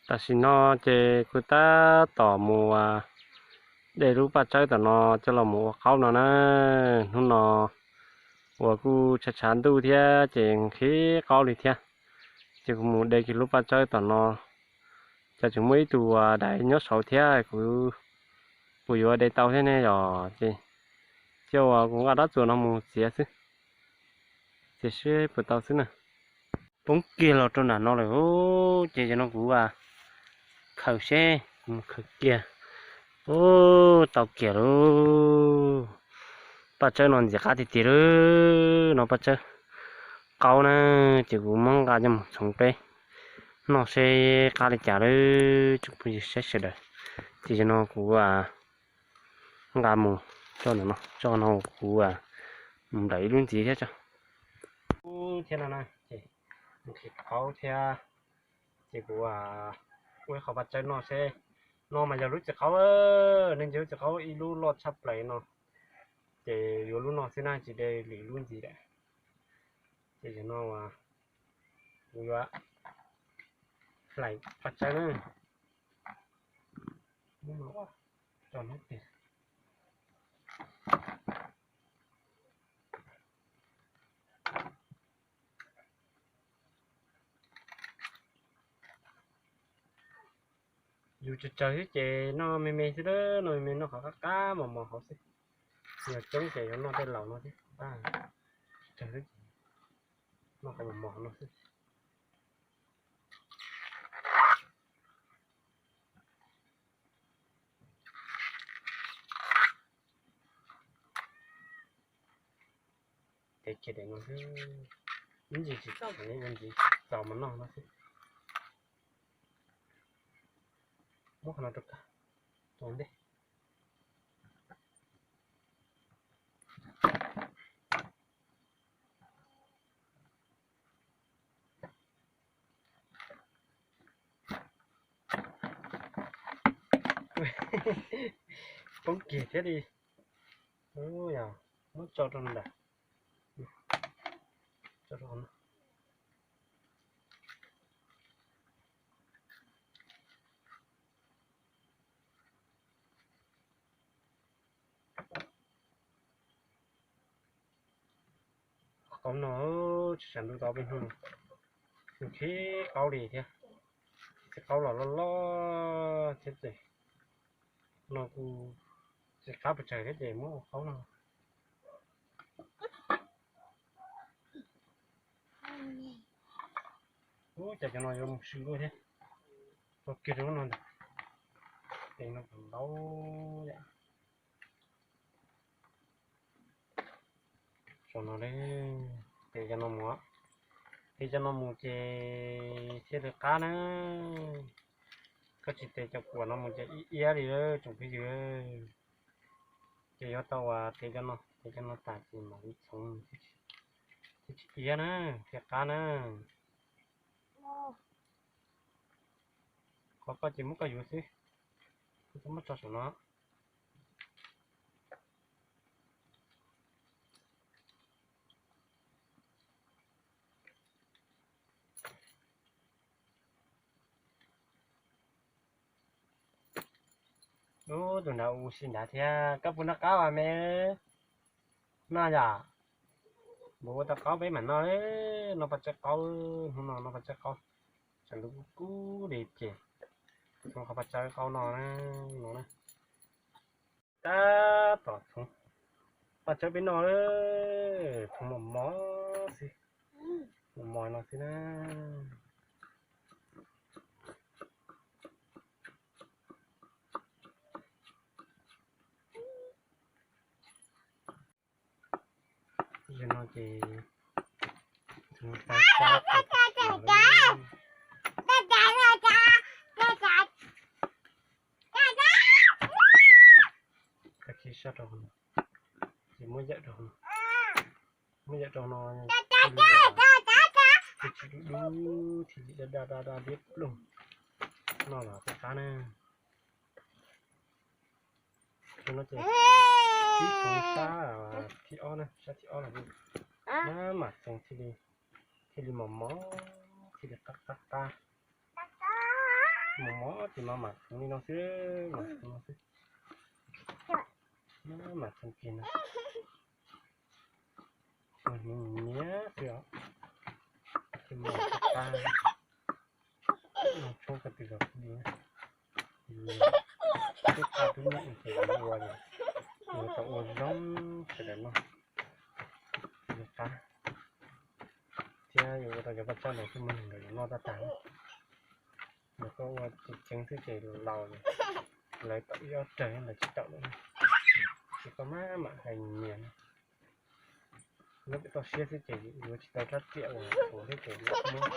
Tam sim no ces kuv tab tom mus de lub paj tsawb tom no coj los mus ua qaub no na. Hnub no uas kuj tshav tshav ntuj thiab ces nqhis qaub li thiab, ces kuv mus de kiag lub paj tsawb tom no. Ces tseem muaj ib tug dais nyob saud thiab, kuv puas yuav de tau thiab ne yom? Ces cia uas kuv nqa rab txuas no mus txiav xwb, txiav seb puas tau xwb na. Poob kiag los rau nram no lawm, ces no kuv khaws seb, kuv mus khaws kiag. Ub, tau kiag lauj. Paj tsawb no ntxim qab tiag tiag lauj, no paj tsawb qaub na, ces kuv muab nqa coj mus txhoov peb noj seb qab li cas lauj tsoom phooj ywg saib sawv daws. Ces no kuv nqa mus tso no, tso no kuv mus nplawm ib lub ntxiv thiab tso. Ub, thiab no na, ces nqhis qaub thiab, ces kuv ua ib qho paj tsawb noj seb. No mas yog lub txiv qaub, nej ntsia lub txiv qaub ib lub loj tshaj plaws no, ces yuav lub no xwb na, tsis de lwm lub ntxiv lawm. Ces no kuv yuav hlais paj tsawb na. Yus tsawg tsawg xwb ces noj me me xwb, noj me me noj qhov qab qab mos mos hauv xwb. Yog coob ces yuav noj tej laus no thiab. Tsawg xwb, noj qhov mos mos no xwb. Ces kiag daim no xwb, ib ntsis tsis txaus, ib ntsis txaus mas noj no xwb. Muab qhov no rau kawg, rau ntej. Poob kiag thiab li. Yog muab tso rau ntawm, tso rau no. Qhov qaub no tsis sawv ntuj tau peb hnub, nws khib qaub li thiab. Txiv qaub los loj loj thiab ces no kuj tsis qab pes tsawg thiab ces muab ua qaub no. Ub, cas cov no yuav mus swm luaj thiab. Tso kiag rau no ntag. Tes no kom ntau yam. Tso no, tes cov no mus, tes cov no mus ces thiaj li qab na. Koj tsis tes cov kuam no mus ces ib iab li tsoom phooj ywg. Ces yuav tau ua tes cov no, tes cov no tas ces mam li txhoov thiaj tsis iab na, thiaj qab na. Qhov koj ces muab koj yuav xwb, koj muab tso saum no. Ub, tus nrad ua si nrad thiab, koj puas noj qaub as me? Noj yom. Npaum ua tau qaub peb mam noj, noj paj tsawb qaub, hnub no noj paj tsawb qaub, tshav ntuj kub kub li ces txhoov qhov paj tsawb qaub no na, no na. Tab tom txhoov paj tsawb peb noj, txhoov mos mos xwb, mos mos no xwb na. Zaum no ces tag kis sab rau, ces muab yawm rau, muab yawm rau no, tsis dub dub thiaj li da da da da diab ploog, noj los thiaj qab na. Tus no ces tib txhoov sab thib ob na, sab thib ob los maj mam txhoov thiaj li mos mos, thiaj li qab qab qab. Mos mos ces mas mam li no xwb, mam li no xwb. Mam txog kiag no, ua nyias nyias xwb os. Ces mas qab no tshoob ko tw zog li, twb qab twb nyob ces ua, yuav tau ua zoo sawv daws noj. Qab thiab yuav ua tau cov paj tsawb ntawd xwb mas nws nkawd yuav noj tag tag. Yog koj ua ceev ceev xwb ces laus, lawv tawm ib ob rawg lawv tsis tawm lawm. Ces koj maj mam hais nyias, nyob pem toj siab xwb ces yuav tsis tau rab riam uas thuav thiab ces muab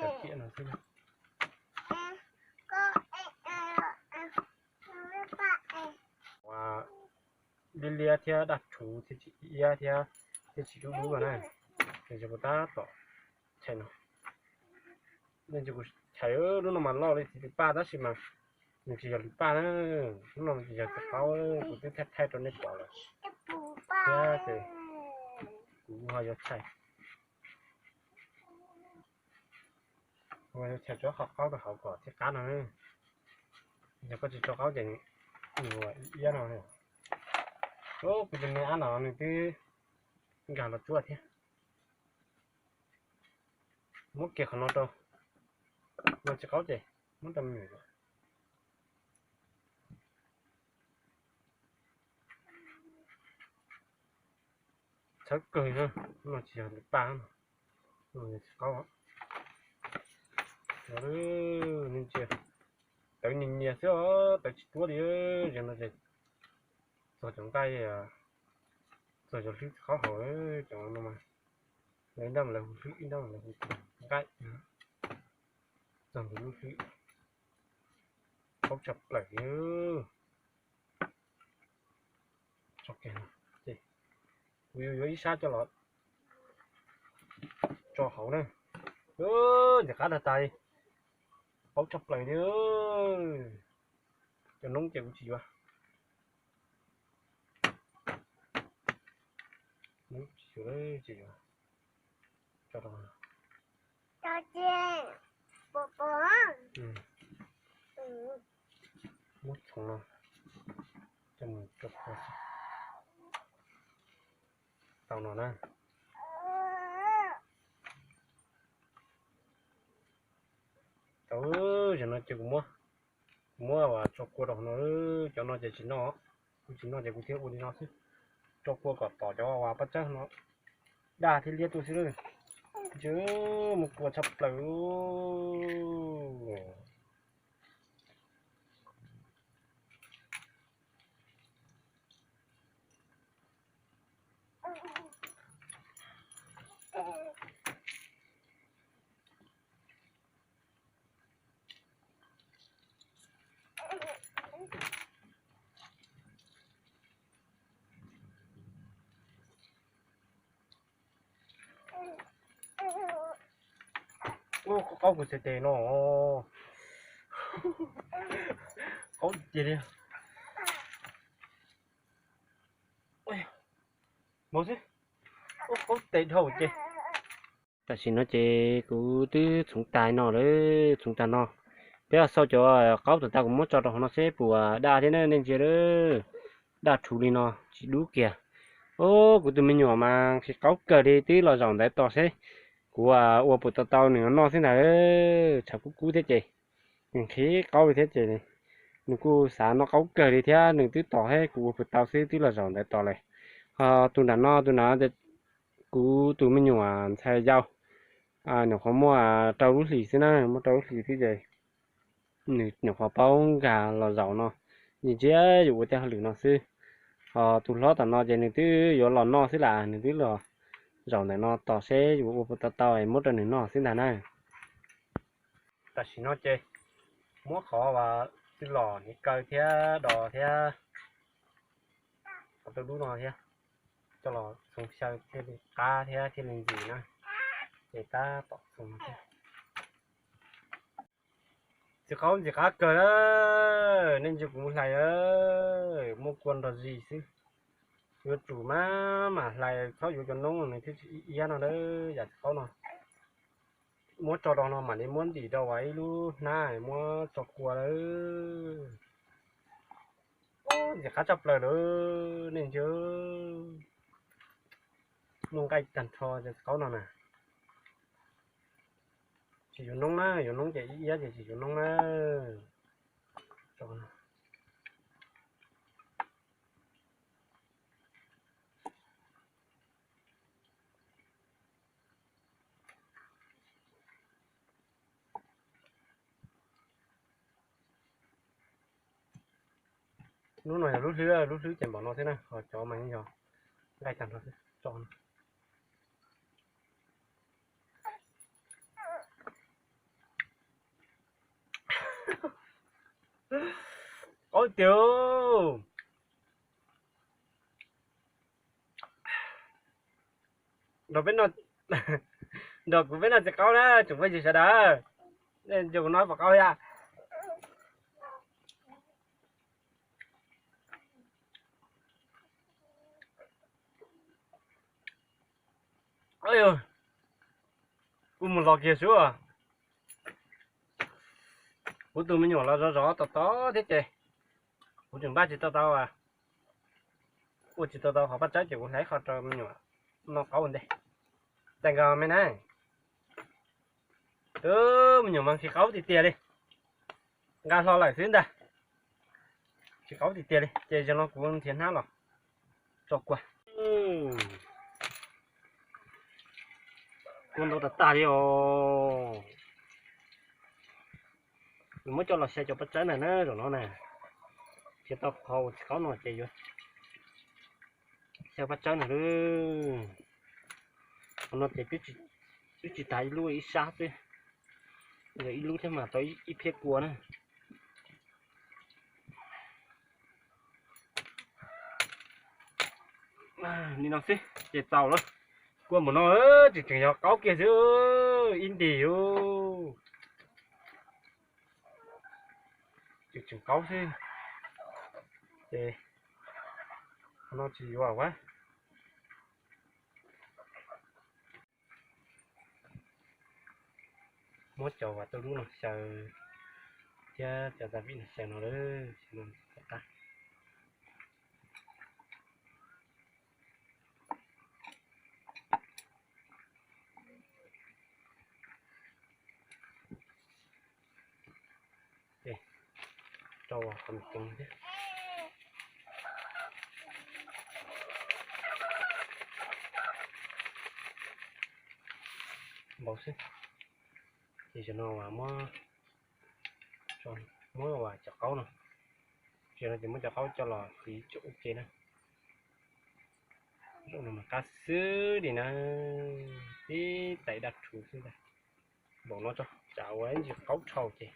cov riam no xwb. Ua liab liab thiab daj rhuv thiab tsis iab thiab, thiab tsis dub dub na, ces kuv tab tom chais no. Nej ntsia kuv chais lub no mas loj li txiv lws paj tab sis mas nws tsis yog lws paj na, lub no tsis yog txiv qaub, kuv twb thaij thaij rau nej pom lawm. Thiab ces kuv ho yuav chais, yuav chais tso qhov qaub rau hauv kom thiaj qab no. Yog koj tsis tso qaub ces nws ua iab no. Kuv tus me ab no nws twb nkag los tsuab thiab. Muab kiag qhov no rau, no tsis qaub ces muab rau me nyuam. Txhawb kawg na, no tsis yog lws paj no, no tsis qaub. Nej ntsia, tawv nyias nyias xwb os, tawv tsis tuab li. Zaum no ces txog cov nqaij, txog cov hlwb qaub hauv cov no mas, lawv ib nrab mas lawv hu hlwb, ib nrab mas lawv hu nqaij. Txog ntawm lub hlwb, qaub tshaj plaws li. Kuv yuav yuav ib sab coj los tso hauv na. Ntxim qab tag tas li, qaub tshaj plaws li. Cov noob ces kuv tsis yuav. Noob tsis yuav, tsis yuav. Tso rau, muab txhoov no coj mus tso kua xwb. Tau no na. Tau, zaum no ces kuv muab, kuv muab tso kua rau hauv no. Cov no ces tsis noj, kuv tsis noj ces kuv thiaj ua li no xwb. Tso kua kom tom cov uas paj tsawb no daj thiab liab tuaj xwb. Ntshe muaj kua tshaj plaws. Ub, qaub kuv txhais tes no. Qaub tiag li. Mus xwb. Ub, qaub tes dhau ces. Tam sim no ces kuv twb txhoov tag no lawm, txhoov tag no. Peb xauj cov qaub tom tas kuv muab tso rau hauv no seb puas daj thiab na nej ntsia lawm. Daj rhuv li no tsis dub kiag. Ub, kuv tus me nyuam mas nqhis qaub kawg li, twb los zaum ntawd tos seb kuv ua puas tau tau nws noj xwb ntag. Tshav kub kub thiab ces nws nqhis qaub li thiab ces nws kuj xav noj qaub kawg li thiab nws twb tos seb kuv ua puas tau xwb twb los zaum ntawd tos lawm. Ho tus nram no, tus nram no kuv tus me nyuam ntxhais yau, nyuam qhuav muaj rau lub hlis xwb na, muaj rau lub hlis xwb ces nws nyuam qhuav paub nkag los zaum no, ntsia yuav ua tej hauj lwm no xwb. Ho tus hlob tom no ces nws twb yuav los noj xwb las, nws twb los zaum ntawm no tos seb yuav ua puas tau tau es muab rau nws noj xwb ntag na. Tam sim no ces muab qhov uas txwj los hniav kaw thiab dos thiab qhov tauj dub no thiab coj los txhoov xyaw thiaj li qab thiab thiaj li ntxim na. Ces tab tom txhoov thiab. Txiv qaub ntxim qab kawg na, nej ntsia kuv mus hlais, muaj kua nrog zis xwb. Yuav tsum maj mam hlais, txhob yuav cov noob nws thiaj tsis iab no na, yam txiv qaub no. Muab tso rau no mam li muab ntim rau ua ib lub hnab muab tso kua lawm. Ntxim qab tshaj plaws lawm nej ntsia. Muaj nqaij tag nrho cov qaub no na. Tsis yuav noob na, yuav noob ces ib iab ces tsis yuav noob na. Lub no yog lub hlwb, lub hlwb ces npaum no xwb na, ho cov mas yog nqaij tag nrho xwb tso. Qaub tiag. Nrog peb no, nrog kuv peb noj txiv qaub na tsoom phooj ywg sawv daws. Nej nco kuv noj puas qaub thiab? Kuv mus los kiag xwb. Kuv tus me nyuam los zov zov tom tod thiab ces kuv tseem npaj tsis tau tau, ua tsis tau tau qhov paj tsawb ces kuv hlais qho rau me nyuam noj qaub ua ntej. Txais nkaus me na. Twb me nyuam mas nqhis qaub tiag tiag li. Nqa hlo lawm xwb ntag. Nqhis qaub tiag tiag li ces zaum no kuv nrhiav hnab los tso kua. Kua ntau tas tas li os. Nws muab coj los xyaw cov paj tsawb ntawm na, zaum no na. Nrhiav tau qhov uas txiv qaub no ces yuav xyaw paj tsawb ntawm na. Qhov no ces twb tsis tas ib lub ib sab xwb, yog ib lub thiab mas tau ib phiab kua na. Li no xwb ces txaus lawm. Kua npaum no tseem tseem yog qaub kiag xwb, ib ntim. Tseem tseem qaub xwb. Ces qhov no tsis yuav ua. Muab cov uas tau lub no xyaw thiab cov tas vim no xyaw no lawm. Rau qhov me ceev thiab. Npau xwb. Ces zaum no uas muab, muab uas cov qaub no, zaum no ces muab cov qaub coj los txiv tsuam ua ke na. Zaum no mas qab xwb li na, tib tais daj rhuv xwb ntag. Npaum no tso, tsam ua ib ntsis qaub dhau ces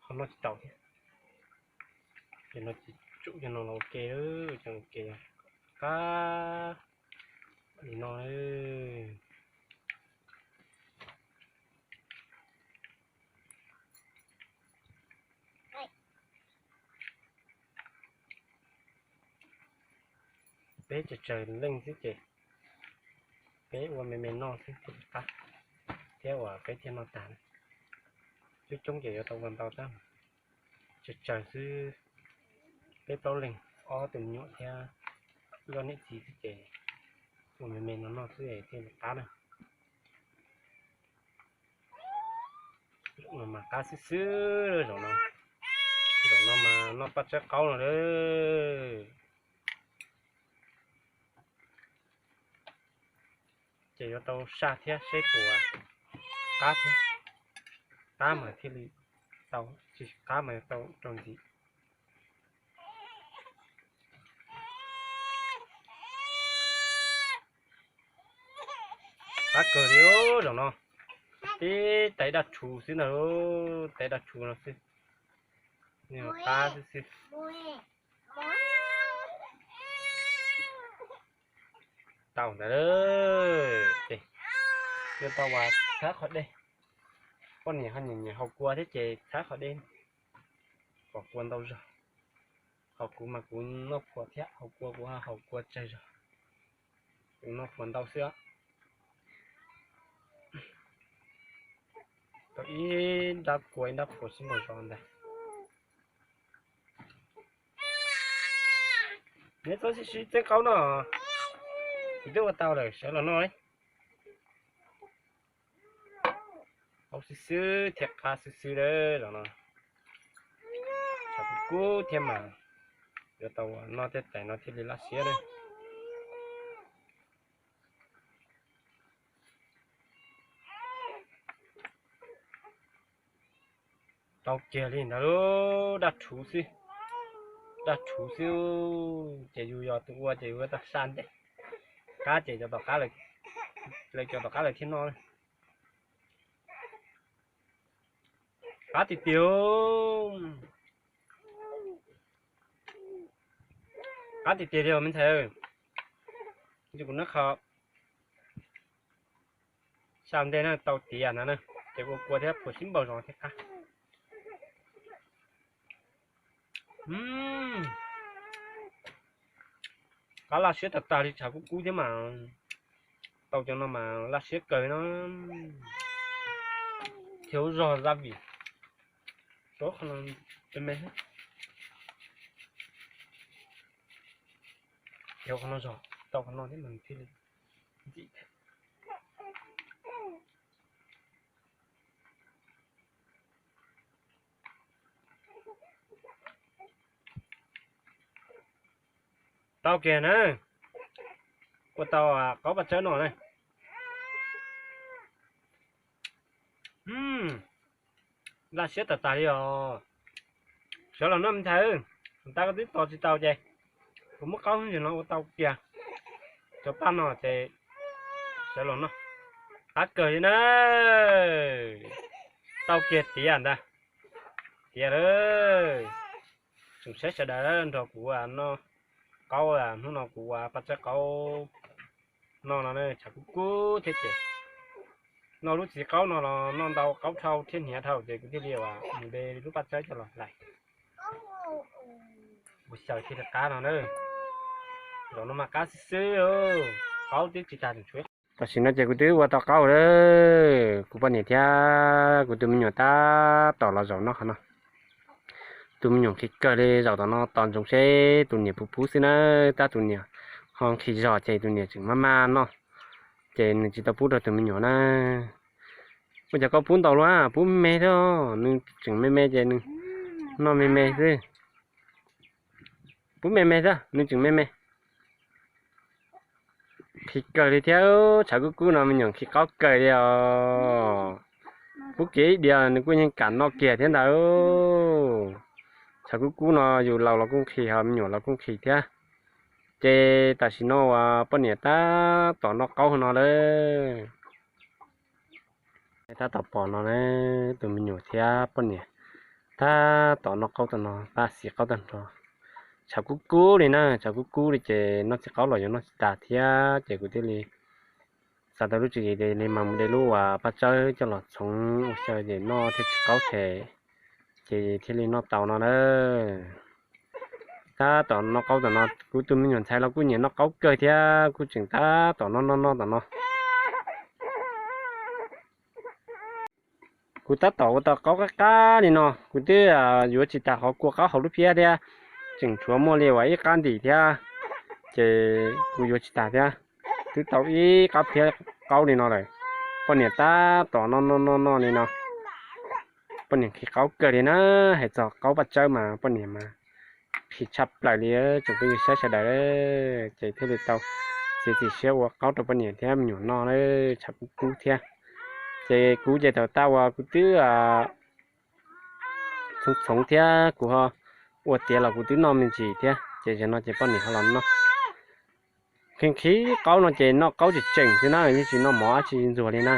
ho noj tsis tau thiab. Ces no ces tsum cov no los ua ke, cov ua ke qab li no. Peb tsaws tsaws leej xwb ces peb ua me me noj xwb thiaj li qab, thiab uas peb thiaj noj tag. Coob coob ces yuav tau ua ntau tab, tsaws tsaws xwb. Peb plaub leeg, ob tug me nyuam thiab wb ob niam txiv xwb ces ua me me no noj xwb thiaj li qab na. Zaum no mas qab xwb xwb zaum no. Zaum no mas noj paj tsawb qaub no lawm. Ces yuav tau saj thiab seb puas qab thiab. Qab mas thiaj li tau, tsis qab mas yuav tau rau ntxiv. Qab kawg li zaum no. Tib tais daj rhuv xwb ntag, tais daj rhuv no xwb. Qab xwb xwb. Tau ntawd ces yuav tau uas txhawb qhov dej. Poj niam ho nyiam nyiam haus kua thiab ces txhawb qhov dej kom kua ntau zog. Ho kuv mas kuv noj phua thiab haus kua, kuv haus kua tsawg zog, kuv noj phua ntau xwb os. Ib nrab kua ib nrab kua sib npaug zos ntag. Neb txhob sib sib txeeb qaub no, kuv twb ua tau lawm, sawv los noj. Qaub xwb xwb thiaj qab xwb xwb lawm los no. Tshav kub kub thiab mas, yuav tau noj tej tais no thiaj li laj siab lawm. Tau kiag li ntawd, daj rhuv xwb, daj rhuv xwb. Ces yus yog tus ua ces yus tau saj ntej, qab ces cov tom qab, lawv cov tom qab lawv thiaj noj. Qab tiag tiag, qab tiag tiag li me ntxhais. Kuv nab qho saj ntej na, tau tiav ntawd na, ces ua kua thiab puas sib npaug zos thiab qab. Qab laj siab tag tag li, tshav kub kub thiab mas, tau cov no mas laj siab kawg no. Thiab zog za vim, qhov no me, qhov no zog, tau qhov no thiab mas thiaj li ntxim. Tau kiag na, ua tau qaub paj tsawb no na. Laj siab tag tag li os. Sawv los noj me ntxhais, tab koj twb tos tsis tau ces kuv muab qaub ntsis no ua tau kiag cov paj no ces sawv los noj. Qab kawg li na, tau kiag tiav ntag, tiav lawm. Tsoom saib sawv daws nrog kuv noj qaub, hnub no kuv ua paj tsawb qaub noj no, tshav kub kub thiab ces noj lub txiv qaub no los noj ntau qaub dhau thiab hniav dhau ces kuv thiaj li ua mus de lub paj tsawb coj los hlais. Ua xyaw thiaj li qab no na. Zaum no mas qab xwb xwb, qaub twb tsis tag, tshuav. Tam sim no ces kuv twb ua tau qaub lawm, kuv poj niam thiab kuv tus me nyuam tab tom los zaum noj qhov no. Tus me nyuam nqhis kawg li, zaum tom no tos ntsoov seb tus niam puas pub xwb na, tab tus niam ho nqhis zog ces tus niam tseem maj maj noj, ces nws tsis tau pub rau tus me nyuam na. Ua cas koj pub ntau luaj, pub me me thiab, nws tseem me me ces nws noj me me xwb. Pub me me xwb, nws tseem me me. Nqhis kawg li thiab, tshav kub kub no me nyuam nqhis qaub kawg li os. Pub kiag ib diav nws kuj yeej kam noj kiag thiab ntag. Tshav kub kub no yus laus los kuj nqhis, ho me nyuam los kuj nqhis thiab. Ces tam sim no uas poj niam tab tom noj qaub no lawm. Tab tom pom no na, tus me nyuam thiab poj niam tab tom noj qaub tag no, tab xiv qaub tag nrho. Tshav kub kub li na, tshav kub kub li ces noj txiv qaub los yuav noj tsis tas thiab ces kuv thiaj li xav tau lub tswv yim li mas mus de lub uas paj tsawb coj los txhoov ua xyaw ces noj thiaj tsis qaub them, ces thiaj li noj tau no na. Tab tom noj qaub tom no, kuv tus me nyuam ntxhais los kuj nyiam noj qaub kawg thiab, kuj tseem tab tom noj noj noj tom no. Kuv tab tom ua tau qaub qab qab li no, kuv twb yuav tsis tas qhov kua qaub hauv lub phiab thiab, tseem tshuav muaj li uas ib qab ntim thiab, ces kuv yuav tsis tas thiab. Twb tau ib qab phiab qaub li no lawm, poj niam tab tom noj noj noj noj li no. Poj niam nqhis qaub kawg li na, hais txog qaub paj tsawb mas poj niam mas nqhis tshaj plaws li, tsoom phooj ywg saib sawv daws, ces thiaj li tau txiav txim siab ua qaub rau poj niam thiab me nyuam noj, tshav kub kub thiab. Ces kuv ces thaum tas uas kuv twb txhoov txhoov thiab kuv ho ua tiav los kuv twb noj me ntsis thiab, ces zaum no ces poj niam ho los noj. Nqhis nqhis qaub no ces noj qaub tseem tseem xwb na, yeej tsis noj mov dab tsi ntxuag li na.